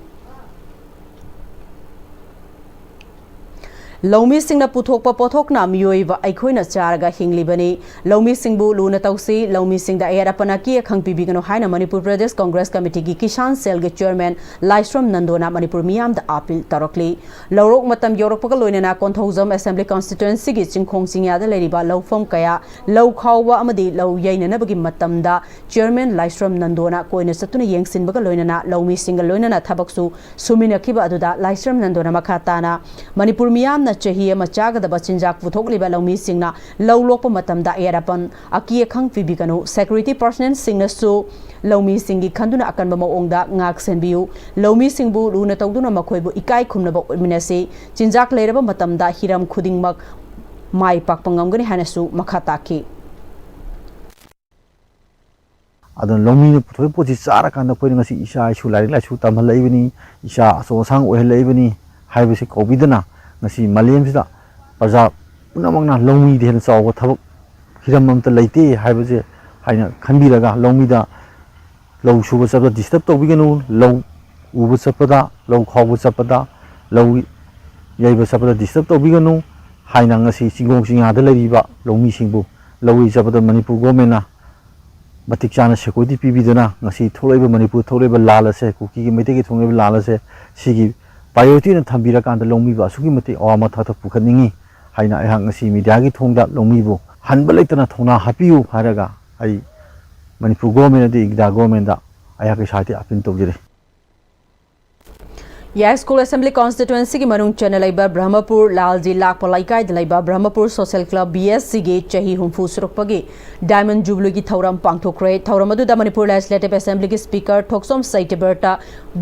ꯂꯧꯃꯤꯁꯤꯡꯅ ꯄꯨꯊꯣꯛꯄ ꯄꯣꯠꯊꯣꯛꯅ ꯃꯤꯑꯣꯏꯕ ꯑꯩꯈꯣꯏꯅ ꯆꯥꯔꯒ ꯍꯤꯡꯂꯤꯕꯅꯤ꯫ ꯂꯧꯃꯤꯁꯤꯡꯕꯨ ꯂꯨꯅ ꯇꯧꯁꯤ, ꯂꯧꯃꯤꯁꯤꯡꯗ ꯑꯌꯦꯠ ꯑꯄꯟ ꯑꯀꯤ ꯑꯈꯪ ꯄꯤꯕꯤꯒꯅꯨ ꯍꯥꯏꯅ ꯃꯅꯤꯄꯨꯔ ꯄ꯭ꯔꯗꯦꯁ ꯀꯣꯡꯒ꯭ꯔꯦꯁ ꯀꯃꯤꯇꯤꯒꯤ ꯀꯤꯁꯥꯟ ꯁꯦꯜꯒꯤ ꯆꯤꯌꯔꯃꯦꯟ ꯂꯥꯏꯁ꯭ꯔꯝ ꯅꯟꯗꯣꯅ ꯃꯅꯤꯄꯨꯔ ꯃꯤꯌꯥꯝꯗ ꯑꯥꯄꯤꯜ ꯇꯧꯔꯛꯂꯤ꯫ ꯂꯧꯔꯣꯛ ꯃꯇꯝ ꯌꯧꯔꯛꯄꯒ ꯂꯣꯏꯅꯅ ꯀꯣꯟꯊꯧꯖꯝ ꯑꯦꯁꯦꯝꯕ꯭ꯂꯤ ꯀꯟꯁꯇꯤꯇ꯭ꯋꯦꯟꯁꯤꯒꯤ ꯆꯤꯡꯈꯣꯡ ꯆꯤꯡꯌꯥꯗ ꯂꯩꯔꯤꯕ ꯂꯧꯐꯝ ꯀꯌꯥ ꯂꯧ ꯈꯥꯎꯕ ꯑꯃꯗꯤ ꯂꯧ ꯌꯩꯅꯅꯕꯒꯤ ꯃꯇꯝꯗ ꯆꯤꯌꯔꯃꯦꯟ ꯂꯥꯏꯁ꯭ꯔꯝ ꯅꯟꯗꯣꯅ ꯀꯣꯏꯅ ꯆꯠꯇꯨꯅ ꯌꯦꯡꯁꯤꯟꯕꯒ ꯂꯣꯏꯅꯅ ꯂꯧꯃꯤꯁꯤꯡꯒ ꯂꯣꯏꯅꯅ ꯊꯕꯛꯁꯨ ꯁꯨꯃꯤꯟꯅꯈꯤꯕ ꯑꯗꯨꯗ ꯂꯥꯏꯁ꯭ꯔꯝ ꯅꯟꯗꯣꯅ ꯃꯈꯥ ꯇꯥꯅ ꯃꯅꯤꯄꯨꯔ ꯃꯤꯌꯥꯝꯅ ꯆꯍꯤ ꯑꯃ ꯆꯥꯒꯗꯕ ꯆꯤꯟꯖꯥꯛ ꯄꯨꯊꯣꯛꯂꯤꯕ ꯂꯧꯃꯤꯁꯤꯡꯅ ꯂꯧ ꯂꯣꯛꯄ ꯃꯇꯝꯗ ꯑꯌꯦꯠ ꯑꯄꯟ ꯑꯀꯤ ꯑꯈꯪ ꯄꯤꯕꯤꯒꯅꯨ, ꯁꯦꯀ꯭ꯌꯨꯔꯤꯇꯤ ꯄꯥꯔꯁꯅꯦꯜꯁꯤꯡꯅꯁꯨ ꯂꯧꯃꯤꯁꯤꯡꯒꯤ ꯈꯟꯗꯨꯅ ꯑꯀꯟꯕ ꯃꯑꯣꯡꯗ ꯉꯥꯛ ꯁꯦꯟꯕꯤꯌꯨ, ꯂꯧꯃꯤꯁꯤꯡꯕꯨ ꯂꯨꯅ ꯇꯧꯗꯨꯅ ꯃꯈꯣꯏꯕꯨ ꯏꯀꯥꯏ ꯈꯨꯝꯅꯕ ꯎꯠꯃꯤꯟꯅꯁꯤ, ꯆꯤꯟꯖꯥꯛ ꯂꯩꯔꯕ ꯃꯇꯝꯗ ꯍꯤꯔꯝ ꯈꯨꯗꯤꯡꯃꯛ ꯃꯥꯏ ꯄꯥꯛꯄ ꯉꯝꯒꯅꯤ ꯍꯥꯏꯅꯁꯨ ꯃꯈꯥ ꯇꯥꯈꯤ꯫ ꯑꯗꯨꯅ ꯂꯧꯃꯤꯅ ꯄꯨꯊꯣꯛꯏ ꯄꯣꯠꯁꯤ ꯆꯥꯔꯀꯥꯟꯗ ꯑꯩꯈꯣꯏꯅ ꯉꯁꯤ ꯏꯆꯥ ꯏꯁꯨ ꯂꯥꯏꯔꯤꯛ ꯂꯥꯏꯁꯨ ꯇꯝꯍꯜꯂꯛꯏꯕꯅꯤ, ꯏꯆꯥ ꯑꯆꯧ ꯑꯁꯥꯡ ꯑꯣꯏꯍꯜꯂꯛꯏꯕꯅꯤ ꯍꯥꯏꯕꯁꯤ ꯀꯧꯕꯤꯗꯅ ꯉꯁꯤ ꯃꯥꯂꯦꯝꯁꯤꯗ ꯄ꯭ꯔꯖꯥ ꯄꯨꯝꯅꯃꯛꯅ ꯂꯧꯃꯤꯗ ꯍꯦꯟꯅ ꯆꯥꯎꯕ ꯊꯕꯛ ꯍꯤꯔꯝ ꯑꯃꯠꯇ ꯂꯩꯇꯦ ꯍꯥꯏꯕꯁꯦ ꯍꯥꯏꯅ ꯈꯟꯕꯤꯔꯒ ꯂꯧꯃꯤꯗ ꯂꯧ ꯁꯨꯕ ꯆꯠꯄꯗ ꯗꯤꯁꯇꯔꯕ ꯇꯧꯕꯤꯒꯅꯨ, ꯂꯧ ꯎꯕ ꯆꯠꯄꯗ, ꯂꯧ ꯈꯥꯎꯕ ꯆꯠꯄꯗ, ꯂꯧ ꯌꯩꯕ ꯆꯠꯄꯗ ꯗꯤꯁꯇꯔꯕ ꯇꯧꯕꯤꯒꯅꯨ ꯍꯥꯏꯅ ꯉꯁꯤ ꯆꯤꯡꯈꯣꯡ ꯆꯤꯡꯌꯥꯗ ꯂꯩꯔꯤꯕ ꯂꯧꯃꯤꯁꯤꯡꯕꯨ ꯂꯧ ꯌꯩ ꯆꯠꯄꯗ ꯃꯅꯤꯄꯨꯔ ꯒꯣꯔꯃꯦꯟꯅ ꯃꯇꯤꯛ ꯆꯥꯅ ꯁꯦꯀ꯭ꯌꯨꯔꯤꯇꯤ ꯄꯤꯕꯤꯗꯨꯅ ꯉꯁꯤ ꯊꯣꯛꯂꯛꯏꯕ ꯃꯅꯤꯄꯨꯔ ꯊꯣꯛꯂꯛꯏꯕ ꯂꯥꯟ ꯑꯁꯦ, ꯀꯨꯀꯤꯒꯤ ꯃꯩꯇꯩꯒꯤ ꯊꯣꯛꯂꯛꯏꯕ ꯂꯥꯟ ꯑꯁꯦ ꯁꯤꯒꯤ ꯄ꯭ꯔꯥꯏꯌꯣꯔꯤꯇꯤ ꯑꯣꯏꯅ ꯊꯝꯕꯤꯔꯀꯥꯟꯗ ꯂꯧꯃꯤꯕꯨ ꯑꯁꯨꯛꯀꯤ ꯃꯇꯤꯛ ꯑꯋꯥ ꯃꯊꯛꯇ ꯄꯨꯈꯠꯅꯤꯡꯉꯤ ꯍꯥꯏꯅ ꯑꯩꯍꯥꯛ ꯉꯁꯤ ꯃꯤꯗꯤꯌꯥꯒꯤ ꯊꯣꯡꯗ ꯂꯧꯃꯤꯕꯨ ꯍꯟꯕ ꯂꯩꯇꯅ ꯊꯧꯅꯥ ꯍꯥꯞꯄꯤꯌꯨ ꯍꯥꯏꯔꯒ ꯑꯩ ꯃꯅꯤꯄꯨꯔ ꯒꯣꯔꯃꯦꯟ ꯑꯃꯗꯤ ꯏꯟꯗꯤꯌꯥ ꯒꯣꯔꯃꯦꯟꯗ ꯑꯩꯍꯥꯛꯀꯤ ꯁꯥꯏꯠꯇꯒꯤ ꯑꯥꯄꯤꯜ ꯇꯧꯖꯔꯤ꯫ ꯌꯥꯏꯁ꯭ꯀꯨꯜ ꯑꯦꯁꯦꯝꯕ꯭ꯂꯤ ꯀꯟꯁꯇꯤꯇ꯭ꯋꯦꯟꯁꯤꯒꯤ ꯃꯅꯨꯡ ꯆꯟꯅ ꯂꯩꯕ ꯕ꯭ꯔꯍꯃꯄꯨꯔ ꯂꯥꯜꯖꯤ ꯂꯥꯛꯄ ꯂꯩꯀꯥꯏꯗ ꯂꯩꯕ ꯕ꯭ꯔꯍꯃꯄꯨꯔ ꯁꯣꯁꯦꯜ ꯀ꯭ꯂꯕ, ꯕꯤ ꯑꯦꯁ ꯁꯤꯒꯤ ꯆꯍꯤ ꯍꯨꯝꯐꯨ ꯁꯨꯔꯛꯄꯒꯤ ꯗꯥꯏꯃꯟ ꯖꯨꯕꯤꯂꯤꯒꯤ ꯊꯧꯔꯝ ꯄꯥꯡꯊꯣꯛꯈ꯭ꯔꯦ꯫ ꯊꯧꯔꯝ ꯑꯗꯨꯗ ꯃꯅꯤꯄꯨꯔ ꯂꯦꯖꯤꯁꯂꯦꯇꯤꯚ ꯑꯦꯁꯦꯝꯕ꯭ꯂꯤꯒꯤ ꯁ꯭ꯄꯤꯀꯔ ꯊꯣꯛꯆꯣꯝ ꯁꯇ꯭ꯌꯕ꯭ꯔꯇ,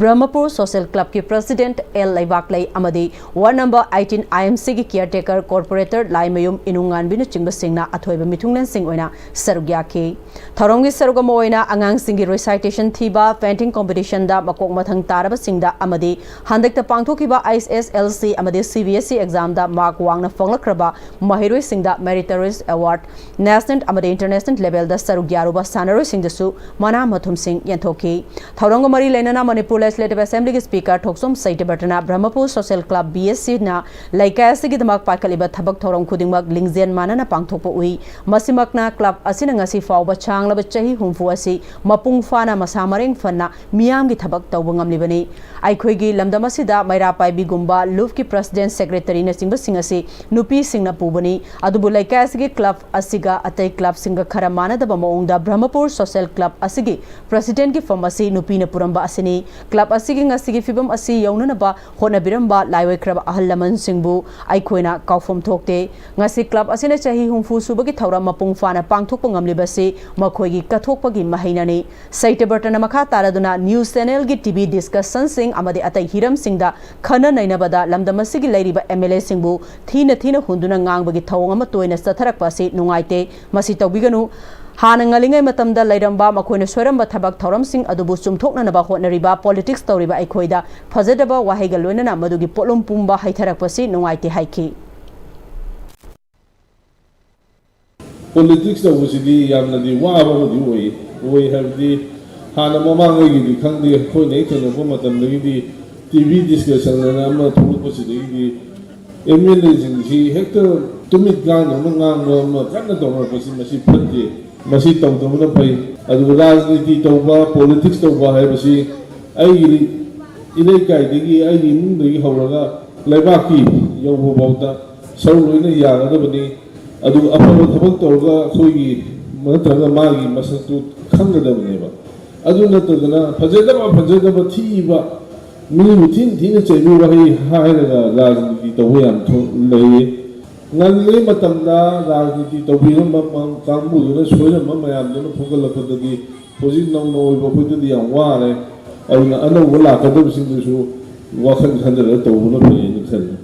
ꯕ꯭ꯔꯍꯃꯄꯨꯔ ꯁꯣꯁꯦꯜ ꯀ꯭ꯂꯕꯀꯤ ꯄ꯭ꯔꯦꯁꯤꯗꯦꯟꯠ ꯑꯦꯜ ꯂꯩꯕꯥꯛꯂꯩ ꯑꯃꯗꯤ ꯋꯥꯔꯗ ꯅꯝꯕꯔ ꯑꯩꯠꯇꯤꯟ ꯑꯥꯏ ꯑꯦꯝ ꯁꯤꯒꯤ ꯀꯤꯌꯔꯇꯦꯀꯔ ꯀꯣꯔꯄꯣꯔꯦꯇꯔ ꯂꯥꯏꯃꯌꯨꯝ ꯏꯅꯨꯡꯉꯥꯟꯕꯤꯅꯆꯤꯡꯕꯁꯤꯡꯅ ꯑꯊꯣꯏꯕ ꯃꯤꯊꯨꯡꯂꯦꯟꯁꯤꯡ ꯑꯣꯏꯅ ꯁꯔꯨꯛ ꯌꯥꯈꯤ꯫ ꯊꯧꯔꯝꯒꯤ ꯁꯔꯨꯛ ꯑꯃ ꯑꯣꯏꯅ ꯑꯉꯥꯡꯁꯤꯡꯒꯤ ꯔꯤꯁꯥꯏꯇꯦꯁꯟ ꯊꯤꯕ, ꯄꯦꯟꯇꯤꯡ ꯀꯣꯝꯄꯤꯇꯤꯁꯟꯗ ꯃꯀꯣꯛ ꯃꯊꯪ ꯇꯥꯔꯕꯁꯤꯡꯗ ꯑꯃꯗꯤ ꯍꯟꯗꯛꯇ ꯄꯥꯡꯊꯣꯛꯈꯤꯕ ꯑꯩꯆ ꯑꯦꯁ ꯑꯦꯜ ꯁꯤ ꯑꯃꯗꯤ ꯁꯤ ꯕꯤ ꯑꯦꯁ ꯏ ꯑꯦꯛꯖꯥꯝꯗ ꯃꯥꯔꯛ ꯋꯥꯡꯅ ꯐꯪꯂꯛꯈ꯭ꯔꯕ ꯃꯍꯩꯔꯣꯏꯁꯤꯡꯗ ꯃꯦꯔꯤꯇꯣꯔꯤꯌꯁ ꯑꯦꯋꯥꯔꯗ, ꯅꯦꯁꯅꯦꯜ ꯑꯃꯗꯤ ꯏꯟꯇꯔꯅꯦꯁꯅꯦꯜ ꯂꯦꯚꯦꯜꯗ ꯁꯔꯨꯛ ꯌꯥꯔꯨꯕ ꯁꯥꯟꯅꯔꯣꯏꯁꯤꯡꯗꯁꯨ ꯃꯅꯥ ꯃꯊꯨꯝꯁꯤꯡ ꯌꯦꯟꯊꯣꯛꯈꯤ꯫ ꯊꯧꯔꯝꯒ ꯃꯔꯤ ꯂꯩꯅꯅ ꯃꯅꯤꯄꯨꯔ ꯂꯦꯖꯤꯁꯂꯦꯇꯤꯚ ꯑꯦꯁꯦꯝꯕ꯭ꯂꯤꯒꯤ ꯁ꯭ꯄꯤꯀꯔ ꯊꯣꯛꯆꯣꯝ ꯁꯩꯇꯕ꯭ꯔꯇꯅ Brahmapur social club, B S ꯁꯤꯅ ꯂꯩꯀꯥꯏ ꯑꯁꯤꯒꯤꯗꯃꯛ ꯄꯥꯏꯈꯠꯂꯤꯕ ꯊꯕꯛ ꯊꯧꯔꯝ ꯈꯨꯗꯤꯡꯃꯛ ꯂꯤꯡꯖꯦꯜ ꯃꯥꯟꯅꯅ ꯄꯥꯡꯊꯣꯛꯄ ꯎꯏ꯫ ꯃꯁꯤꯃꯛꯅ ꯀ꯭ꯂꯕ ꯑꯁꯤꯅ ꯉꯁꯤ ꯐꯥꯎꯕ ꯁꯥꯡꯂꯕ ꯆꯍꯤ ꯍꯨꯝꯐꯨ ꯑꯁꯤ ꯃꯄꯨꯡ ꯐꯥꯅ ꯃꯁꯥ ꯃꯔꯦꯡ ꯐꯅ ꯃꯤꯌꯥꯝꯒꯤ ꯊꯕꯛ ꯇꯧꯕ ꯉꯝꯂꯤꯕꯅꯤ꯫ ꯑꯩꯈꯣꯏꯒꯤ ꯂꯝꯗꯝ ꯑꯁꯤꯗ ꯃꯩꯔꯥ ꯄꯥꯏꯕꯤꯒꯨꯝꯕ, ꯂꯨꯞꯀꯤ ꯄ꯭ꯔꯁꯤꯗꯦꯟꯠ, ꯁꯦꯀ꯭ꯔꯦꯇꯔꯤꯅꯆꯤꯡꯕꯁꯤꯡ ꯑꯁꯤ ꯅꯨꯄꯤꯁꯤꯡꯅ ꯄꯨꯕꯅꯤ꯫ ꯑꯗꯨꯕꯨ ꯂꯩꯀꯥꯏ ꯑꯁꯤꯒꯤ ꯀ꯭ꯂꯕ ꯑꯁꯤꯒ ꯑꯇꯩ ꯀ꯭ꯂꯕꯁꯤꯡꯒ ꯈꯔ ꯃꯥꯟꯅꯗꯕ ꯃꯑꯣꯡꯗ ꯕ꯭ꯔꯍꯃꯄꯨꯔ ꯁꯣꯁꯦꯜ ꯀ꯭ꯂꯕ ꯑꯁꯤꯒꯤ ꯄ꯭ꯔꯁꯤꯗꯦꯟꯠꯀꯤ ꯐꯝ ꯑꯁꯤ ꯅꯨꯄꯤꯅ ꯄꯨꯔꯝꯕ ꯑꯁꯤꯅꯤ꯫ ꯀ꯭ꯂꯕ ꯑꯁꯤꯒꯤ ꯉꯁꯤꯒꯤ ꯐꯤꯕꯝ ꯑꯁꯤ ꯌꯧꯅꯅꯕ ꯍꯣꯠꯅꯕꯤꯔꯝꯕ ꯂꯥꯏꯑꯣꯏꯈ꯭ꯔꯕ ꯑꯍꯜ ꯂꯃꯟꯁꯤꯡꯕꯨ ꯑꯩꯈꯣꯏꯅ ꯀꯥꯎꯐꯝ ꯊꯣꯛꯇꯦ꯫ ꯉꯁꯤ ꯀ꯭ꯂꯕ ꯑꯁꯤꯅ ꯆꯍꯤ ꯍꯨꯝꯐꯨ ꯁꯨꯕꯒꯤ ꯊꯧꯔꯝ ꯃꯄꯨꯡ ꯐꯥꯅ ꯄꯥꯡꯊꯣꯛꯄ ꯉꯝꯂꯤꯕꯁꯤ ꯃꯈꯣꯏꯒꯤ ꯀꯠꯊꯣꯛꯄꯒꯤ ꯃꯍꯩꯅꯅꯤ꯫ ꯁꯩꯇꯕ꯭ꯔꯇꯅ ꯃꯈꯥ ꯇꯥꯔꯗꯨꯅ ꯅ꯭ꯌꯨꯁ ꯆꯦꯅꯦꯜꯒꯤ ꯇꯤ ꯚꯤ ꯗꯤꯁꯀꯁꯟꯁꯤꯡ ꯑꯃꯗꯤ ꯑꯇꯩ ꯍꯤꯔꯝꯁꯤꯡꯗ ꯈꯟꯅ ꯅꯩꯅꯕꯗ ꯂꯝꯗꯝ ꯑꯁꯤꯒꯤ ꯂꯩꯔꯤꯕ ꯑꯦꯝ ꯑꯦꯜ ꯑꯦꯁꯤꯡꯕꯨ ꯊꯤꯅ ꯊꯤꯅ ꯍꯨꯟꯗꯨꯅ ꯉꯥꯡꯕꯒꯤ ꯊꯧꯑꯣꯡ ꯑꯃ ꯇꯣꯏꯅ ꯆꯠꯊꯔꯛꯄ ꯑꯁꯤ ꯅꯨꯡꯉꯥꯏꯇꯦ꯫ ꯃꯁꯤ ꯇꯧꯕꯤꯒꯅꯨ꯫ ꯍꯥꯟꯅ ꯉꯜꯂꯤꯉꯩ ꯃꯇꯝꯗ ꯂꯩꯔꯝꯕ ꯃꯈꯣꯏꯅ ꯁꯣꯏꯔꯝꯕ ꯊꯕꯛ ꯊꯧꯔꯝꯁꯤꯡ ꯑꯗꯨꯕꯨ ꯆꯨꯝꯊꯣꯛꯅꯅꯕ ꯍꯣꯠꯅꯔꯤꯕ ꯄꯣꯂꯤꯇꯤꯛꯁ ꯇꯧꯔꯤꯕ ꯑꯩꯈꯣꯏꯗ ꯐꯖꯗꯕ ꯋꯥꯍꯩꯒ ꯂꯣꯏꯅꯅ ꯃꯗꯨꯒꯤ ꯄꯣꯠꯂꯨꯝ ꯄꯨꯝꯕ ꯍꯩꯊꯔꯛꯄꯁꯤ ꯅꯨꯡꯉꯥꯏꯇꯦ ꯍꯥꯏꯈꯤ꯫ ꯄꯣꯂꯤꯇꯤꯛꯁ ꯇꯧꯕꯁꯤꯗꯤ ꯌꯥꯝꯅꯗꯤ ꯋꯥꯕ ꯑꯃꯗꯤ ꯑꯣꯏ꯫ ꯑꯣꯏ ꯍꯥꯏꯕꯗꯤ ꯍꯥꯟꯅ ꯃꯃꯥꯡꯉꯩꯒꯤꯗꯤ ꯈꯪꯗꯦ, ꯑꯩꯈꯣꯏꯅ ꯍꯦꯛ ꯊꯦꯡꯅꯔꯛꯄ ꯃꯇꯝꯗꯒꯤꯗꯤ ꯇꯤ ꯚꯤ ꯗꯤꯁꯀꯁꯟ ꯑꯅ ꯑꯃ ꯊꯣꯛꯂꯛꯄꯁꯤꯗꯒꯤꯗꯤ ꯑꯦꯝ ꯑꯦꯜ ꯑꯦꯁꯤꯡꯁꯤ ꯍꯦꯛꯇ ꯇꯨꯃꯤꯠ ꯀꯥꯡꯗꯧꯅ ꯉꯥꯡꯕ ꯑꯃ ꯀꯟꯅ ꯇꯧꯅꯔꯛꯄꯁꯤ ꯃꯁꯤ ꯐꯠꯇꯦ꯫ ꯃꯁꯤ ꯇꯧꯗꯕꯅ ꯐꯩ꯫ ꯑꯗꯨꯒ ꯔꯥꯖꯅꯤꯇꯤ ꯇꯧꯕ, ꯄꯣꯂꯤꯇꯤꯛꯁ ꯇꯧꯕ ꯍꯥꯏꯕꯁꯤ ꯑꯩꯒꯤ ꯏꯔꯩꯀꯥꯏꯗꯒꯤ, ꯑꯩꯒꯤ ꯏꯃꯨꯡꯗꯒꯤ ꯍꯧꯔꯒ ꯂꯩꯕꯥꯛꯀꯤ ꯌꯧꯕ ꯐꯥꯎꯗ ꯁꯔꯨꯛ ꯂꯣꯏꯅ ꯌꯥꯒꯗꯕꯅꯤ꯫ ꯑꯗꯨꯒ ꯑꯐꯕ ꯊꯕꯛ ꯇꯧꯔꯒ ꯑꯩꯈꯣꯏꯒꯤ ꯅꯠꯇ꯭ꯔꯒ ꯃꯥꯒꯤ ꯃꯁꯛꯇꯨ ꯈꯪꯒꯗꯕꯅꯦꯕ꯫ ꯑꯗꯨ ꯅꯠꯇꯗꯅ ꯐꯖꯗꯕ, ꯐꯖꯗꯕ, ꯊꯤꯕ, ꯃꯤꯕꯨ ꯊꯤꯅ ꯊꯤꯅ ꯆꯩꯕ ꯋꯥꯍꯩ ꯍꯥꯏꯔꯒ ꯔꯥꯖꯅꯤꯇꯤ ꯇꯧꯕ ꯌꯥꯝ ꯊꯣꯛ-, ꯂꯩꯌꯦ꯫ ꯉꯜꯂꯤꯉꯩ ꯃꯇꯝꯗ ꯔꯥꯖꯅꯤꯇꯤ ꯇꯧꯕꯤꯔꯝꯕ ꯃ-, ꯀꯥꯡꯕꯨꯗꯨꯅ ꯁꯣꯏꯔꯝꯕ ꯃꯌꯥꯝꯗꯨꯅ ꯐꯨꯒꯠꯂꯛꯄꯗꯗꯤ ꯍꯧꯖꯤꯛ ꯅꯧꯅ ꯑꯣꯏꯕ ꯑꯩꯈꯣꯏꯗꯗꯤ ꯌꯥꯝ ꯋꯥꯔꯦ꯫ ꯑꯗꯨꯅ ꯑꯅꯧꯕ ꯂꯥꯛꯀꯗꯕꯁꯤꯡꯗꯨꯁꯨ ꯋꯥꯈꯜ ꯈꯟꯊꯔꯒ ꯇꯧꯕꯅ ꯐꯩ ꯍꯥꯏꯅ ꯈꯜꯂꯤ꯫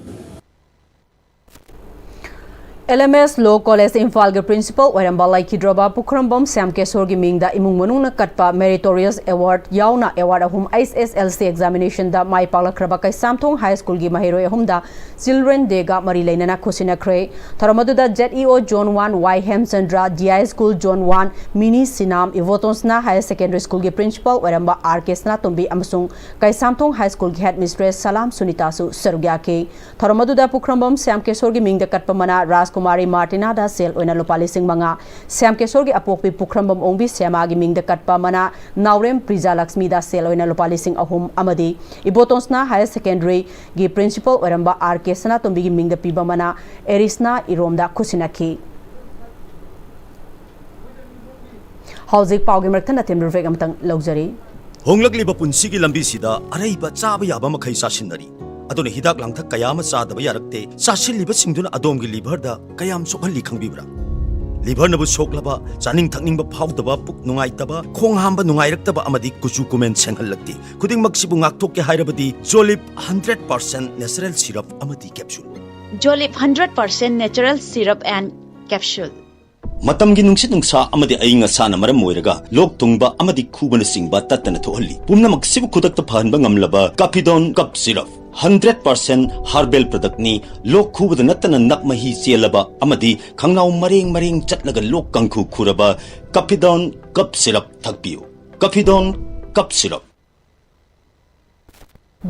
L M S Law College ꯏꯝꯐꯥꯜꯒꯤ principal ꯑꯣꯏꯔꯝꯕ ꯂꯩꯈꯤꯗ꯭ꯔꯕ ꯄꯨꯈ꯭ꯔꯝꯕꯝ ꯁ꯭ꯌꯥꯝ ꯀꯦꯁꯣꯔꯒꯤ ꯃꯤꯡꯗ ꯏꯃꯨꯡ ꯃꯅꯨꯡꯅ ꯀꯠꯄ meritorious award ꯌꯥꯎꯅ award ꯑꯍꯨꯝ H S S L C examination ꯗ ꯃꯥꯏ ꯄꯥꯛꯂꯛꯈ꯭ꯔꯕ ꯀꯩꯁꯥꯝꯊꯣꯡ High School ꯒꯤ ꯃꯍꯩꯔꯣꯏ ꯑꯍꯨꯝꯗ Children Day ꯒ ꯃꯔꯤ ꯂꯩꯅꯅ ꯈꯨꯠꯁꯤꯟꯅꯈ꯭ꯔꯦ꯫ ꯊꯧꯔꯝ ꯑꯗꯨꯗ Z E O Zone one Y ꯍꯦꯝꯆꯟꯗ꯭ꯔ, D I School Zone one mini ꯁꯤꯅꯥꯝ, ꯏꯕꯣꯇꯣꯟꯁꯅꯥ Higher Secondary School ꯒꯤ principal ꯑꯣꯏꯔꯝꯕ R K ꯁꯅꯥꯇꯣꯝꯕꯤ ꯑꯃꯁꯨꯡ ꯀꯩꯁꯥꯝꯊꯣꯡ High School ꯒꯤ headmistress ꯁꯂꯥꯝ ꯁꯨꯅꯤꯇꯥꯁꯨ ꯁꯔꯨꯛ ꯌꯥꯈꯤ꯫ ꯊꯧꯔꯝ ꯑꯗꯨꯗ ꯄꯨꯈ꯭ꯔꯝꯕꯝ ꯁ꯭ꯌꯥꯝ ꯀꯦꯁꯣꯔꯒꯤ ꯃꯤꯡꯗ ꯀꯠꯄ ꯃꯅꯥ ꯔꯥꯖꯀꯨꯃꯥꯔꯤ ꯃꯥꯔꯇꯤꯅꯥꯗ ꯁꯦꯜ ꯑꯣꯏꯅ ꯂꯨꯄꯥ ꯂꯤꯁꯤꯡ ꯃꯉꯥ, ꯁ꯭ꯌꯥꯝ ꯀꯦꯁꯣꯔꯒꯤ ꯑꯄꯣꯛꯄꯤ ꯄꯨꯈ꯭ꯔꯝꯕꯝ ꯑꯣꯡꯕꯤ ꯁ꯭ꯌꯥꯃꯥꯒꯤ ꯃꯤꯡꯗ ꯀꯠꯄ ꯃꯅꯥ ꯅꯥꯎꯔꯦꯝ ꯄ꯭ꯔꯤꯖꯥ ꯂꯛꯁꯃꯤꯗ ꯁꯦꯜ ꯑꯣꯏꯅ ꯂꯨꯄꯥ ꯂꯤꯁꯤꯡ ꯑꯍꯨꯝ ꯑꯃꯗꯤ ꯏꯕꯣꯇꯣꯟꯁꯅꯥ Higher Secondary ꯒꯤ principal ꯑꯣꯏꯔꯝꯕ R K ꯁꯅꯥꯇꯣꯝꯕꯤꯒꯤ ꯃꯤꯡꯗ ꯄꯤꯕ ꯃꯅꯥ ꯑꯦꯔꯤꯁꯅꯥ ꯏꯔꯣꯝꯗ ꯈꯨꯠꯁꯤꯟꯅꯈꯤ꯫ ꯍꯧꯖꯤꯛ ꯄꯥꯎꯒꯤ ꯃꯔꯛꯇ ꯅꯇꯦꯝ ꯕ꯭ꯔꯦꯛ ꯑꯃꯇꯪ ꯂꯧꯖꯔꯤ꯫ ꯍꯣꯡꯂꯛꯂꯤꯕ ꯄꯨꯟꯁꯤꯒꯤ ꯂꯝꯕꯤꯁꯤꯗ ꯑꯔꯩꯕ ꯆꯥꯕ ꯌꯥꯕ ꯃꯈꯩ ꯆꯥꯁꯤꯟꯅꯔꯤ꯫ ꯑꯗꯨꯅ ꯍꯤꯗꯥꯛ ꯂꯥꯡꯊꯛ ꯀꯌꯥ ꯑꯃ ꯆꯥꯗꯕ ꯌꯥꯔꯛꯇꯦ꯫ ꯆꯥꯁꯤꯜꯂꯤꯕꯁꯤꯡꯗꯨꯅ ꯑꯗꯣꯝꯒꯤ liver ꯗ ꯀꯌꯥꯝ ꯁꯣꯛꯍꯜꯂꯤ ꯈꯪꯕꯤꯕ꯭ꯔꯥ? Liver ꯅꯕꯨ ꯁꯣꯛꯂꯕ, ꯆꯥꯅꯤꯡ ꯊꯛꯅꯤꯡꯕ ꯐꯥꯎꯗꯕ, ꯄꯨꯛ ꯅꯨꯡꯉꯥꯏꯇꯕ, ꯈꯣꯡ ꯍꯥꯝꯕ ꯅꯨꯡꯉꯥꯏꯔꯛꯇꯕ ꯑꯃꯗꯤ ꯀꯨꯆꯨ ꯀꯨꯃꯦꯟ ꯁꯦꯡꯍꯜꯂꯛꯇꯦ꯫ ꯈꯨꯗꯤꯡꯃꯛꯁꯤꯕꯨ ꯉꯥꯛꯊꯣꯛꯀꯦ ꯍꯥꯏꯔꯕꯗꯤ Jolib hundred percent natural syrup ꯑꯃꯗꯤ capsule꯫ Jolib hundred percent natural syrup and capsule꯫ ꯃꯇꯝꯒꯤ ꯅꯨꯡꯁꯤꯠ ꯅꯨꯡꯁꯥ ꯑꯃꯗꯤ ꯑꯏꯪ ꯑꯁꯥꯅ ꯃꯔꯝ ꯑꯣꯏꯔꯒ ꯂꯣꯛ ꯊꯨꯡꯕ ꯑꯃꯗꯤ ꯈꯨꯕꯅꯆꯤꯡꯕ ꯇꯠꯇꯅ ꯊꯣꯛꯍꯜꯂꯤ꯫ ꯄꯨꯝꯅꯃꯛꯁꯤꯕꯨ ꯈꯨꯗꯛꯇ ꯐꯍꯟꯕ ꯉꯝꯂꯕ Capidone Cough Syrup, hundred percent herbal product ꯅꯤ꯫ ꯂꯣꯛ ꯈꯨꯕꯗ ꯅꯠꯇꯅ ꯅꯞ ꯃꯍꯤ ꯆꯦꯜꯂꯕ ꯑꯃꯗꯤ ꯈꯪꯅꯥꯎ ꯃꯔꯦꯡ ꯃꯔꯦꯡ ꯆꯠꯂꯒ ꯂꯣꯛ ꯀꯥꯡꯈꯨ ꯈꯨꯔꯕ Capidone Cough Syrup ꯊꯛꯄꯤꯌꯨ꯫ Capidone Cough Syrup꯫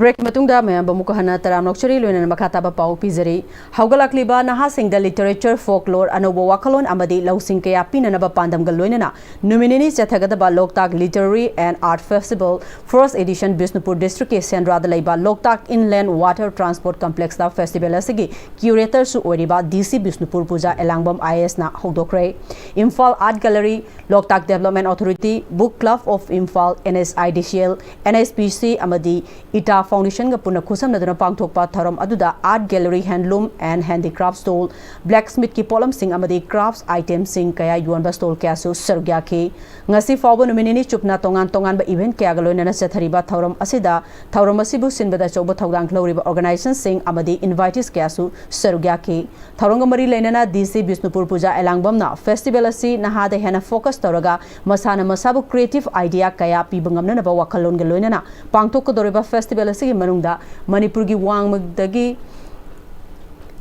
ꯕ꯭ꯔꯦꯛꯀꯤ ꯃꯇꯨꯡꯗ ꯃꯌꯥꯝꯕꯨ ꯑꯃꯨꯛꯀ ꯍꯟꯅ ꯇꯔꯥꯝꯅ ꯑꯣꯛꯆꯔꯤ, ꯂꯣꯏꯅꯅ ꯃꯈꯥ ꯇꯥꯕ ꯄꯥꯎ ꯄꯤꯖꯔꯤ꯫ ꯍꯧꯒꯠꯂꯛꯂꯤꯕ ꯅꯍꯥꯁꯤꯡꯗ literature, folklore, ꯑꯅꯧꯕ ꯋꯥꯈꯜꯂꯣꯟ ꯑꯃꯗꯤ ꯂꯧꯁꯤꯡ ꯀꯌꯥ ꯄꯤꯅꯅꯕ ꯄꯥꯟꯗꯝꯒ ꯂꯣꯏꯅꯅ ꯅꯨꯃꯤꯠ ꯅꯤꯅꯤ ꯆꯠꯊꯒꯗꯕ ꯂꯣꯛꯇꯥꯛ Literary and Art Festival first edition Bishnupur district ꯀꯤ ꯁꯦꯟꯗ꯭ꯔꯥꯗ ꯂꯩꯕ ꯂꯣꯛꯇꯥꯛ Inland Water Transport Complex ꯇ festival ꯑꯁꯤꯒꯤ curator ꯁꯨ ꯑꯣꯏꯔꯤꯕ D C Bishnupur Puja Elangbam I A S ꯅ ꯍꯧꯗꯣꯛꯈ꯭ꯔꯦ꯫ Imphal Art Gallery, Loktak Development Authority, Book Club of Imphal, N S I D C L, N S P C ꯑꯃꯗꯤ ꯏꯇꯥ Foundationꯒ ꯄꯨꯟꯅ ꯈꯨꯠꯁꯝꯅꯗꯨꯅ ꯄꯥꯡꯊꯣꯛꯄ ꯊꯧꯔꯝ ꯑꯗꯨꯗ Art Gallery, Handloom and Handicraft Stall, Blacksmithꯀꯤ ꯄꯣꯠꯂꯝꯁꯤꯡ ꯑꯃꯗꯤ Crafts Itemꯁꯤꯡ ꯀꯌꯥ ꯌꯣꯟꯕ stall ꯀꯌꯥꯁꯨ ꯁꯔꯨꯛ ꯌꯥꯈꯤ꯫ ꯉꯁꯤ ꯐꯥꯎꯕ ꯅꯨꯃꯤꯠ ꯅꯤꯅꯤ ꯆꯨꯞꯅ ꯇꯣꯉꯥꯟ ꯇꯣꯉꯥꯟꯕ event ꯀꯌꯥꯒ ꯂꯣꯏꯅꯅ ꯆꯠꯊꯔꯤꯕ ꯊꯧꯔꯝ ꯑꯁꯤꯗ ꯊꯧꯔꯝ ꯑꯁꯤꯕꯨ ꯁꯤꯟꯕꯗ ꯑꯆꯧꯕ ꯊꯧꯗꯥꯡ ꯂꯧꯔꯤꯕ organizationꯁꯤꯡ ꯑꯃꯗꯤ invitees ꯀꯌꯥꯁꯨ ꯁꯔꯨꯛ ꯌꯥꯈꯤ꯫ ꯊꯧꯔꯝꯒ ꯃꯔꯤ ꯂꯩꯅꯅ D C ꯕꯤꯁꯅꯨꯄꯨꯔ ꯄꯨꯖꯥ ꯑꯦꯂꯥꯡꯕꯝꯅ festival ꯑꯁꯤ ꯅꯍꯥꯗ ꯍꯦꯟꯅ focus ꯇꯧꯔꯒ ꯃꯁꯥꯅ ꯃꯁꯥꯕꯨ creative idea ꯀꯌꯥ ꯄꯤꯕ ꯉꯝꯅꯅꯕ ꯋꯥꯈꯜꯂꯣꯟꯒ ꯂꯣꯏꯅꯅ ꯄꯥꯡꯊꯣꯛꯀꯗꯧꯔꯤꯕ festival ꯑꯁꯤꯒꯤ ꯃꯅꯨꯡꯗ ꯃꯅꯤꯄꯨꯔꯒꯤ ꯋꯥꯡꯃꯗꯒꯤ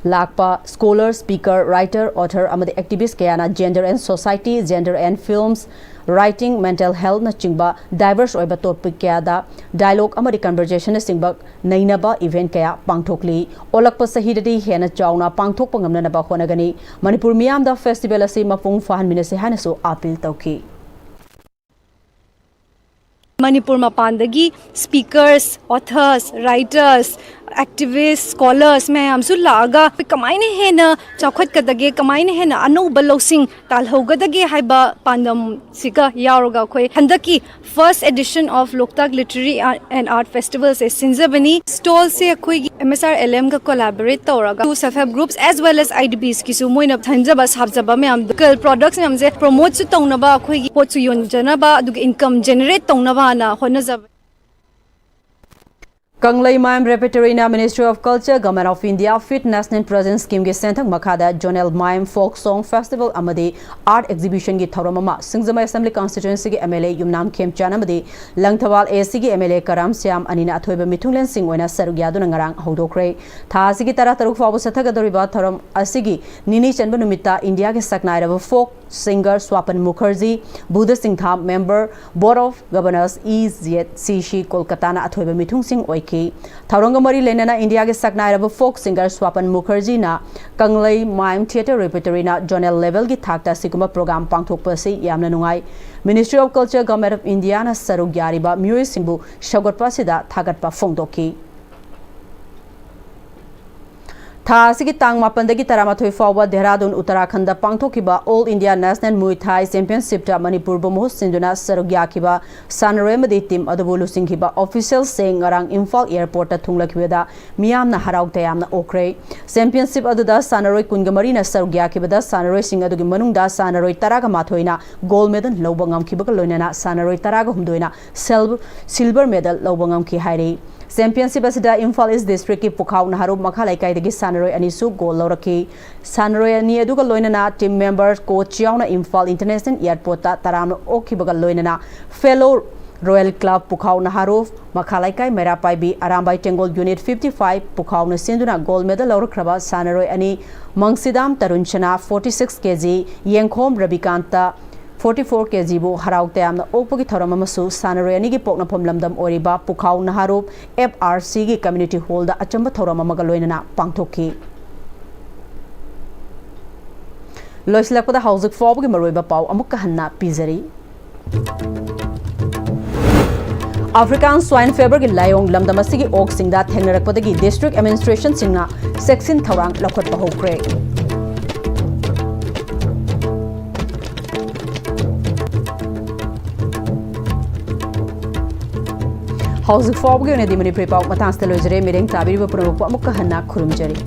ꯂꯥꯛꯄ scholar, speaker, writer, author ꯑꯃꯗꯤ activist ꯀꯌꯥꯅ gender and society, gender and films, writing, mental healthꯅꯆꯤꯡꯕ diverse ꯑꯣꯏꯕ topic ꯀꯌꯥꯗ dialogue ꯑꯃꯗꯤ conversationꯅꯆꯤꯡꯕ ꯅꯩꯅꯕ event ꯀꯌꯥ ꯄꯥꯡꯊꯣꯛꯂꯤ꯫ ꯑꯣꯜꯂꯛꯄ ꯆꯍꯤꯗꯗꯤ ꯍꯦꯟꯅ ꯆꯥꯎꯅ ꯄꯥꯡꯊꯣꯛꯄ ꯉꯝꯅꯅꯕ ꯍꯣꯠꯅꯒꯅꯤ꯫ ꯃꯅꯤꯄꯨꯔ ꯃꯤꯌꯥꯝꯗ festival ꯑꯁꯤ ꯃꯄꯨꯡ ꯐꯥꯍꯟꯃꯤꯟꯅꯁꯤ ꯍꯥꯏꯅꯁꯨ appeal ꯇꯧꯈꯤ꯫ ꯃꯅꯤꯄꯨꯔ ꯃꯄꯥꯟꯗꯒꯤ speakers, authors, writers, activists, scholars ꯃꯌꯥꯝꯁꯨ ꯂꯥꯛꯑꯒ ꯀꯃꯥꯏꯅ ꯍꯦꯟꯅ ꯆꯥꯎꯈꯠꯀꯗꯒꯦ, ꯀꯃꯥꯏꯅ ꯍꯦꯟꯅ ꯑꯅꯧꯕ ꯂꯧꯁꯤꯡ ꯇꯥꯜꯍꯧꯒꯗꯒꯦ ꯍꯥꯏꯕ ꯄꯥꯟꯗꯝꯁꯤꯒ ꯌꯥꯎꯔꯒ ꯑꯩꯈꯣꯏ ꯍꯟꯗꯛꯀꯤ first edition of Loktak Literary and Art Festivalꯁꯦ ꯁꯤꯟꯖꯕꯅꯤ꯫ Stallꯁꯦ ꯑꯩꯈꯣꯏꯒꯤ M S R L Mꯒ collaborate ꯇꯧꯔꯒ self help groups as well as I D Bsꯀꯤꯁꯨ ꯃꯣꯏꯅ ꯁꯦꯝꯖꯕ ꯁꯥꯖꯕ ꯃꯌꯥꯝꯗꯣ, local products ꯃꯌꯥꯝꯁꯦ promoteꯁꯨ ꯇꯧꯅꯕ, ꯑꯩꯈꯣꯏꯒꯤ ꯄꯣꯠꯁꯨ ꯌꯣꯟꯖꯅꯕ, ꯑꯗꯨꯒ income generate ꯇꯧꯅꯕꯅ ꯍꯣꯠꯅꯖꯕ꯫ ꯀꯪꯂꯩꯃꯥꯏꯝ Repertoryꯅ Ministry of Culture, Government of India Fit National Present Schemeꯒꯤ ꯁꯦꯟꯊꯪ ꯃꯈꯥꯗ Zonal Maim Folk Song Festival ꯑꯃꯗꯤ Art Exhibitionꯒꯤ ꯊꯧꯔꯝ ꯑꯃ ꯁꯤꯡꯖꯃꯩ Assembly Constituencyꯒꯤ M L A ꯌꯨꯝꯅꯥꯝ ꯈꯦꯝꯆꯥꯟ ꯑꯃꯗꯤ Langthabal A Cꯒꯤ M L A ꯀꯔꯥꯝ ꯁ꯭ꯌꯥꯝ ꯑꯅꯤꯅ ꯑꯊꯣꯏꯕ ꯃꯤꯊꯨꯡꯂꯦꯟꯁꯤꯡ ꯑꯣꯏꯅ ꯁꯔꯨꯛ ꯌꯥꯗꯨꯅ ꯉꯔꯥꯡ ꯍꯧꯗꯣꯛꯈ꯭ꯔꯦ꯫ ꯊꯥ ꯑꯁꯤꯒꯤ ꯇꯔꯥꯇꯔꯨꯛ ꯐꯥꯎꯕ ꯆꯠꯊꯒꯗꯧꯔꯤꯕ ꯊꯧꯔꯝ ꯑꯁꯤꯒꯤ ꯅꯤꯅꯤ ꯆꯟꯕ ꯅꯨꯃꯤꯠꯇ ꯏꯟꯗꯤꯌꯥꯒꯤ ꯁꯛꯅꯥꯏꯔꯕ folk singer ꯁ꯭ꯋꯥꯄꯟ Mukherjee, Buddha ꯁꯤꯡꯊꯥꯝ, member Board of Governors E Z C C ꯀꯣꯜꯀꯇꯥꯅ ꯑꯊꯣꯏꯕ ꯃꯤꯊꯨꯡꯁꯤꯡ ꯑꯣꯏꯈꯤ꯫ ꯊꯧꯔꯝꯒ ꯃꯔꯤ ꯂꯩꯅꯅ ꯏꯟꯗꯤꯌꯥꯒꯤ ꯁꯛꯅꯥꯏꯔꯕ folk singer ꯁ꯭ꯋꯥꯄꯟ ꯃꯨꯈꯔꯖꯤꯅ ꯀꯪꯂꯩ Maim Theatre Repertoryꯅ zonal levelꯒꯤ ꯊꯥꯛꯇ ꯑꯁꯤꯒꯨꯝꯕ program ꯄꯥꯡꯊꯣꯛꯄ ꯑꯁꯤ ꯌꯥꯝꯅ ꯅꯨꯡꯉꯥꯏ꯫ Ministry of Culture, Government of Indiaꯅ ꯁꯔꯨꯛ ꯌꯥꯔꯤꯕ ꯃꯤꯑꯣꯏꯁꯤꯡꯕꯨ ꯁꯧꯒꯠꯄ ꯑꯁꯤꯗ ꯊꯥꯒꯠꯄ ꯐꯣꯡꯗꯣꯛꯈꯤ꯫ ꯊꯥ ꯑꯁꯤꯒꯤ ꯇꯥꯡ ꯃꯥꯄꯟꯗꯒꯤ ꯇꯔꯥꯃꯥꯊꯣꯏ ꯐꯥꯎꯕ ꯗꯦꯍꯔꯥꯗꯨꯟ, ꯎꯠꯇꯔꯥꯈꯟꯗ ꯄꯥꯡꯊꯣꯛꯈꯤꯕ All India National Muay Thai Championship ꯇ ꯃꯅꯤꯄꯨꯔꯕꯨ ꯃꯍꯨꯠ ꯁꯤꯟꯗꯨꯅ ꯁꯔꯨꯛ ꯌꯥꯈꯤꯕ ꯁꯥꯟꯅꯔꯣꯏ ꯑꯃꯗꯤ team ꯑꯗꯨꯕꯨ ꯂꯨꯆꯤꯡꯈꯤꯕ official ꯁꯤꯡ ꯉꯔꯥꯡ ꯏꯝꯐꯥꯜ airport ꯇ ꯊꯨꯡꯂꯈꯤꯕꯗ ꯃꯤꯌꯥꯝꯅ ꯍꯔꯥꯎ ꯇꯌꯥꯝꯅ ꯑꯣꯛꯈ꯭ꯔꯦ꯫ Championship ꯑꯗꯨꯗ ꯁꯥꯟꯅꯔꯣꯏ ꯀꯨꯟꯒ ꯃꯔꯤꯅ ꯁꯔꯨꯛ ꯌꯥꯈꯤꯕꯗ, ꯁꯥꯟꯅꯔꯣꯏꯁꯤꯡ ꯑꯗꯨꯒꯤ ꯃꯅꯨꯡꯗ ꯁꯥꯟꯅꯔꯣꯏ ꯇꯔꯥꯒ ꯃꯥꯊꯣꯏꯅ gold medal ꯂꯧꯕ ꯉꯝꯈꯤꯕꯒ ꯂꯣꯏꯅꯅ ꯁꯥꯟꯅꯔꯣꯏ ꯇꯔꯥꯒ ꯍꯨꯝꯗꯣꯏꯅ sil-, silver medal ꯂꯧꯕ ꯉꯝꯈꯤ ꯍꯥꯏꯔꯤ꯫ Championship ꯑꯁꯤꯗ ꯏꯝꯐꯥꯜ East district ꯀꯤ ꯄꯨꯈꯥꯎ ꯅꯍꯥꯔꯣꯞ ꯃꯈꯥ ꯂꯩꯀꯥꯏꯗꯒꯤ ꯁꯥꯟꯅꯔꯣꯏ ꯑꯅꯤꯁꯨ gold ꯂꯧꯔꯛꯈꯤ꯫ ꯁꯥꯟꯅꯔꯣꯏ ꯑꯅꯤ ꯑꯗꯨꯒ ꯂꯣꯏꯅꯅ team member, coach ꯌꯥꯎꯅ ꯏꯝꯐꯥꯜ International Airport ꯇ ꯇꯔꯥꯝꯅ ꯑꯣꯛꯈꯤꯕꯒ ꯂꯣꯏꯅꯅ fellow Royal Club ꯄꯨꯈꯥꯎ ꯅꯍꯥꯔꯣꯞ ꯃꯈꯥ ꯂꯩꯀꯥꯏ ꯃꯩꯔꯥ ꯄꯥꯏꯕꯤ ꯑꯔꯥꯝꯕꯥꯏ ꯇꯦꯡꯒꯣꯜ Unit fifty five ꯄꯨꯈꯥꯎꯅ ꯁꯤꯟꯗꯨꯅ gold medal ꯂꯧꯔꯛꯈ꯭ꯔꯕ ꯁꯥꯟꯅꯔꯣꯏ ꯑꯅꯤ, ꯃꯪꯁꯤꯗꯥꯝ ꯇꯔꯨꯟ ꯁꯅꯥ forty six K G, ꯌꯦꯡꯈꯣꯝ Rabikanta forty four K G ꯕꯨ ꯍꯔꯥꯎ ꯇꯌꯥꯝꯅ ꯑꯣꯛꯄꯒꯤ ꯊꯧꯔꯝ ꯑꯃꯁꯨ ꯁꯥꯟꯅꯔꯣꯏ ꯑꯅꯤꯒꯤ ꯄꯣꯛꯅꯐꯝ ꯂꯝꯗꯝ ꯑꯣꯏꯔꯤꯕ ꯄꯨꯈꯥꯎ ꯅꯍꯥꯔꯣꯞ F R C ꯒꯤ community hall ꯗ ꯑꯆꯝꯕ ꯊꯧꯔꯝ ꯑꯃꯒ ꯂꯣꯏꯅꯅ ꯄꯥꯡꯊꯣꯛꯈꯤ꯫ ꯂꯣꯏꯁꯤꯜꯂꯛꯄꯗ ꯍꯧꯖꯤꯛ ꯐꯥꯎꯕꯒꯤ ꯃꯔꯨꯑꯣꯏꯕ ꯄꯥꯎ ꯑꯃꯨꯛꯀ ꯍꯟꯅ ꯄꯤꯖꯔꯤ꯫ African Swine Fever ꯒꯤ ꯂꯥꯏꯑꯣꯡ ꯂꯝꯗꯝ ꯑꯁꯤꯒꯤ ꯑꯣꯛꯁꯤꯡꯗ ꯊꯦꯡꯅꯔꯛꯄꯗꯒꯤ district administration ꯁꯤꯡꯅ ꯆꯦꯛꯁꯤꯟ ꯊꯧꯔꯥꯡ ꯂꯧꯈꯠꯄ ꯍꯧꯈ꯭ꯔꯦ꯫ ꯍꯧꯖꯤꯛ ꯐꯥꯎꯕꯒꯤ ꯑꯣꯏꯅꯗꯤ ꯃꯅꯤꯄꯨꯔꯤ ꯄꯥꯎ ꯃꯇꯥꯡꯁꯤꯗ ꯂꯣꯏꯖꯔꯦ꯫ ꯃꯤꯠꯌꯦꯡ ꯇꯥꯕꯤꯔꯤꯕ ꯄꯨꯝꯅꯃꯛꯄꯨ ꯑꯃꯨꯛꯀ ꯍꯟꯅ ꯈꯨꯔꯨꯝꯖꯔꯤ꯫